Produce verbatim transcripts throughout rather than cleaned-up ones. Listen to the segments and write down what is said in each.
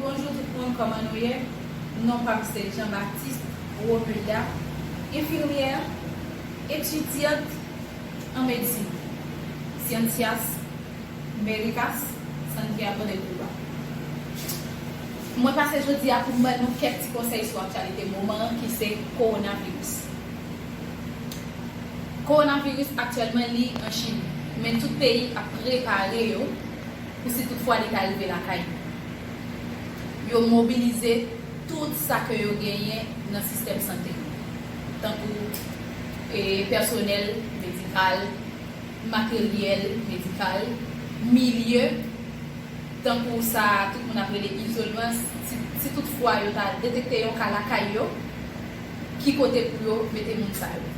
Bonjou tout moun, kòman nou ye? Non pa m se Jean Baptiste Romilda, enfimyè, etidyant an medsin, Ciencias Médicas Santiago de Cuba. Mwen pase jodi a pou m ban nou kèk ti konsèy sou aktyalite moman an ki se kowonaviris. Kowonaviris aktyèlman li an Chin, men tout peyi ap prepare yo pou si toutfwa li ta rive lakay nou. Yo mobilize tout sa ke yo genyen nan sistèm sante yo, tankou e, pèsonèl medikal, materyèl medikal, milye, tankou sa tout moun ap rele izolman, si, si toutfwa yo ta detekte yon ka lakay yo, ki kote pou yo mete moun sa yo.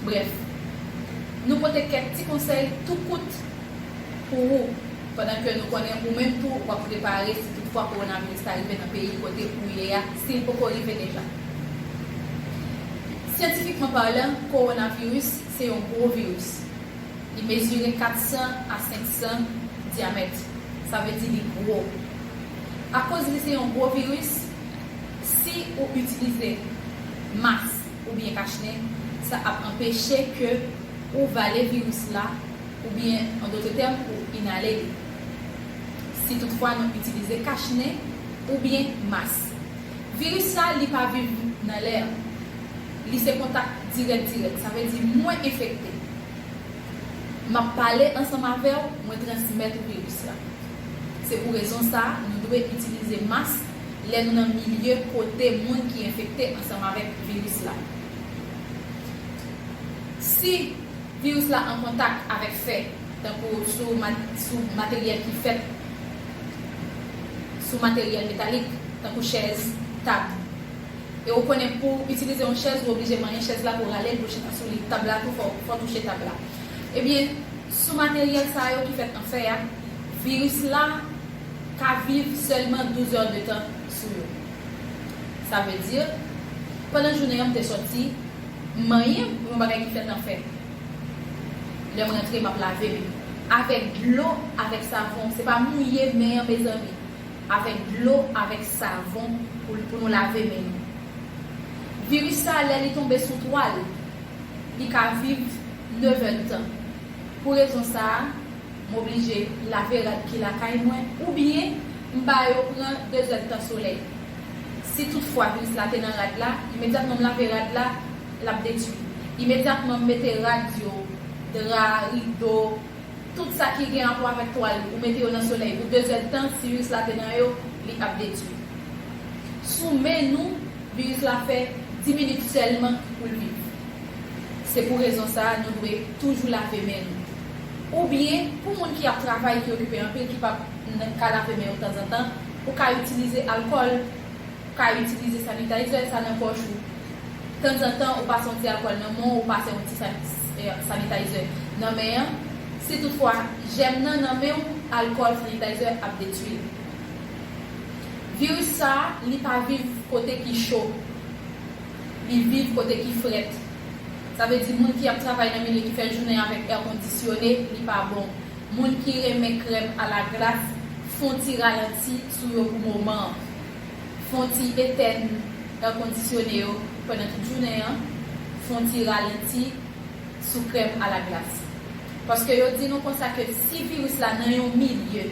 Brèf, nou pote kèk ti konsèy tou kout pou ou, pandan ke nou konnen ou menm tou w ap prepare si toutfwa kowonaviris ta rive nan peyi kote ou ye a, si l poko rive deja. Syantifikman palan, kowonaviris se yon gwo viris. Li mezire kat san a senk san dyamèt. Sa vle di li gwo. Akoz li se yon gwo viris, si ou itilize mas oubyen kachnen, sa ap anpeche ke ou vale viris la, oubyen, an dòt tèm, ou inale li. Si toutfwa nou itilize kachnen oubyen mas. Viris sa, li pa viv nan lè. Li se kontak dirèk dirèk. Sa vle di mwen enfekte. M ap pale ansanm avè w, mwen transmèt ou viris la. Se pou rezon sa a, nou dwe itilize mas lè nou nan milye kote moun ki enfekte ansanm avèk viris la. Si viris la an kontak avèk fè, tankou sou mat-, sou materyèl ki fèt, sou materyèl metalik, tankou chèz, tab. E ou konnen pou w itilize yon chèz, ou oblije manyen chèz la pou w rale l, pou w chita sou li. Tab la tou, fò, fò w touche tab la. Ebyen, sou materyèl sa yo ki fèt an fè a, viris la ka viv sèlman douz è de tan sou yo. Sa vle di, pandan jounen an, m te sòti, m manyen yon bagay ki fèt an fè. Lè m rantre, m ap lave men m. Avèk dlo, avèk savon. Se pa mouye men an, mezanmi. Avèk dlo, avèk savon pou, pou nou lave men nou. Viris sa, lè li tonbe sou twal, li ka viv nèf è de tan. Pou rezon sa a, m oblije lave rad ki lakay mwen, oubyen m ba yo pran de zè de tan solèy. Si toutfwa viris la te nan rad la, imedyatman m lave rad la, l ap detwi. Imedyatman m mete rad yo, dra, rido, tout sa ki gen rapò avèk twal, ou mete yo nan solèy pou de zè de tan, si viris la te nan yo, li ap detwi. Sou men nou, viris la fè dis minit sèlman pou l viv. Se pou rezon sa a, nou dwe toujou lave men nou. Oubyen, pou moun ki ap travay, ki okipe anpil, ki p ap n-, ka lave men yo tanzantan, ou ka itilize alkòl, ou ka itilize sanitizer, sa nan pòch ou. Tanzantan, ou pase yon ti alkòl nan men w, ou pase yon ti san-, eh, sanitizer nan men an. Si toutfwa jèm nan nan men w, alkòl, sanitizer ap detwi l. Viris sa a, li pa viv kote ki cho. Li viv kote ki frèt. Sa vle di moun ki ap travay nan milye ki fè jounen avèk è kondisyone, li pa bon. Moun ki renmen krèm alaglas, fè yon ti ralanti sou yo pou moman an. Fè yon ti etèn è kondisyone yo pandan tout jounen an. Fè yon ti ralanti sou krèm alaglas. Paske yo di nou konsa ke si viris la nan yon milye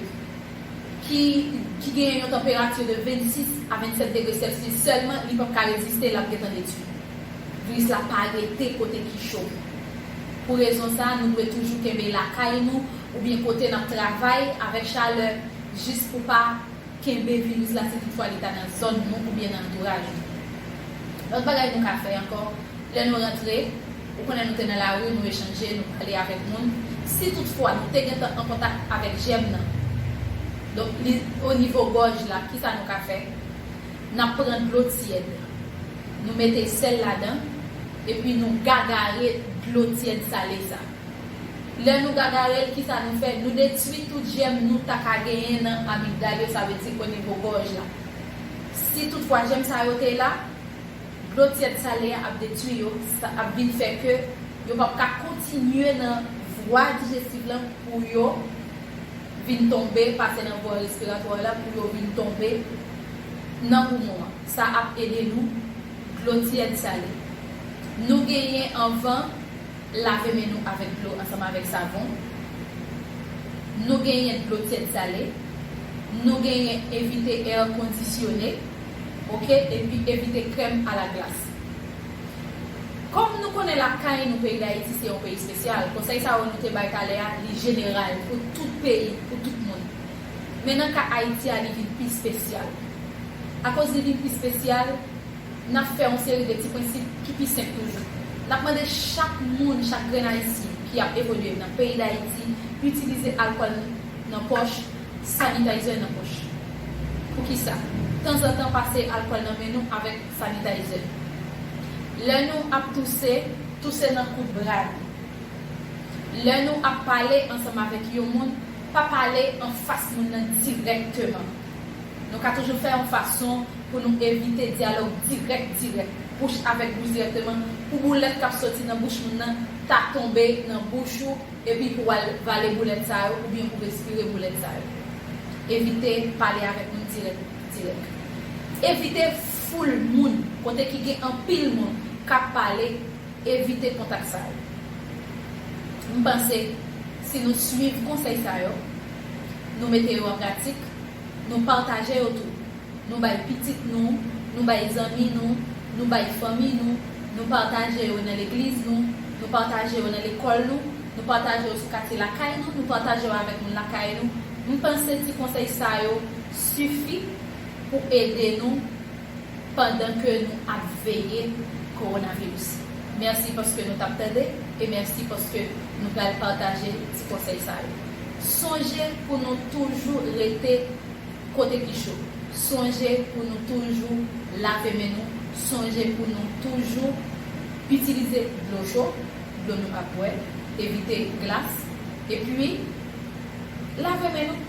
ki, ki genyen yon tanperati de vennsis a vennsèt degre Celsius sèlman, li p ap ka reziste, l ap gentan detwi. Viris la pa rete kote ki cho. Pou rezon sa a, nou dwe toujou kenbe lakay nou oubyen kote n ap travay avèk chalè, jis pou pa kenbe viris la si toutfwa li ta nan zòn nou oubyen nan antouraj nou. Lòt bagay nou ka fè ankò, lè nou rantre, ou konnen nou te nan lari, nou echanje, nou pale avèk moun. Si toutfwa nou te gentan an kontak avèk jèm nan, donk li o nivo gòj la, kisa nou ka fè? N ap pran dlo tyèd, nou mete sèl ladan, epi nou gagare dlo tyèd sale sa. Lè nou gagare l, kisa nou fè? Nou detwi tout jèm nou ta ka genyen nan amigdal yo, sa vle di o nivo gòj la. Si toutfwa jèm sa yo te la, dlo tyèd sale a ap detwi yo, sa ap vin fè ke yo p ap ka kontinye nan vwa dijestif lan pou yo vin tonbe, pase nan vwa respiratwa la, pou yo vin tonbe nan poumon an. Sa ap ede nou dlo tiyèd sale. Nou genyen anvan lave men nou avèk dlo ansanm avèk savon. Nou genyen dlo tiyèd sale. Nou genyen evite air conditionné, oke, epi evite krèm a la glas. Kòm nou konnen lakay nou, peyi Dayiti se yon peyi espesyal, konsèy sa yo nou te bay talè a, li jeneral pou tout peyi, pou tout moun. Men nan ka Ayiti a, li vin pi espesyal. Akoz li vin pi espesyal, n ap fè yon seri de ti prensip ki pi senp toujou. N ap mande chak moun, chak grenn Ayisyen ki ap evolye nan peyi Dayiti, itilize alkòl nan pòch, sanitizer nan pòch. Poukisa? Tanzantan pase alkòl nan men nou avèk sanitizer. Lè nou ap touse, touse nan kout bra nou. Lè nou ap pale ansanm avèk yon moun, pa pale anfas moun nan dirèkteman. Nou ka toujou fè yon fason pou nou evite dyalòg dirèk, dirèk, bouch avèk bouch dirèkteman, pou boulèt k ap soti nan bouch moun nan ta tonbe nan bouch ou, epi pou w al vale boulèt sa yo, oubyen pou respire boulèt sa yo. Evite pale avèk moun dirèk, dirèk. Evite foul moun, kote ki gen anpil moun k ap pale, evite kontak sa yo. M panse, si nou swiv konsèy sa yo, nou mete yo an pratik, nou pataje yo tou. Nou bay pitit nou, nou bay zanmi nou, nou bay fanmi nou, nou pataje yo nan legliz nou, nou pataje yo nan lekòl nou, nou pataje yo sou katye lakay nou, nou pataje yo avèk moun lakay nou. M panse ti konsèy sa yo sifi pou ede nou pandan ke nou ap veye kowonaviris. Mèsi paske nou t ap tande e mèsi paske nou pral pataje ti konsèy sa yo. Sonje pou nou toujou rete kote ki cho. Sonje pou nou toujou lave men nou. Sonje pou nou toujou itilize dlo cho, dlo nou ap bwè, evite glas, epi lave men nou.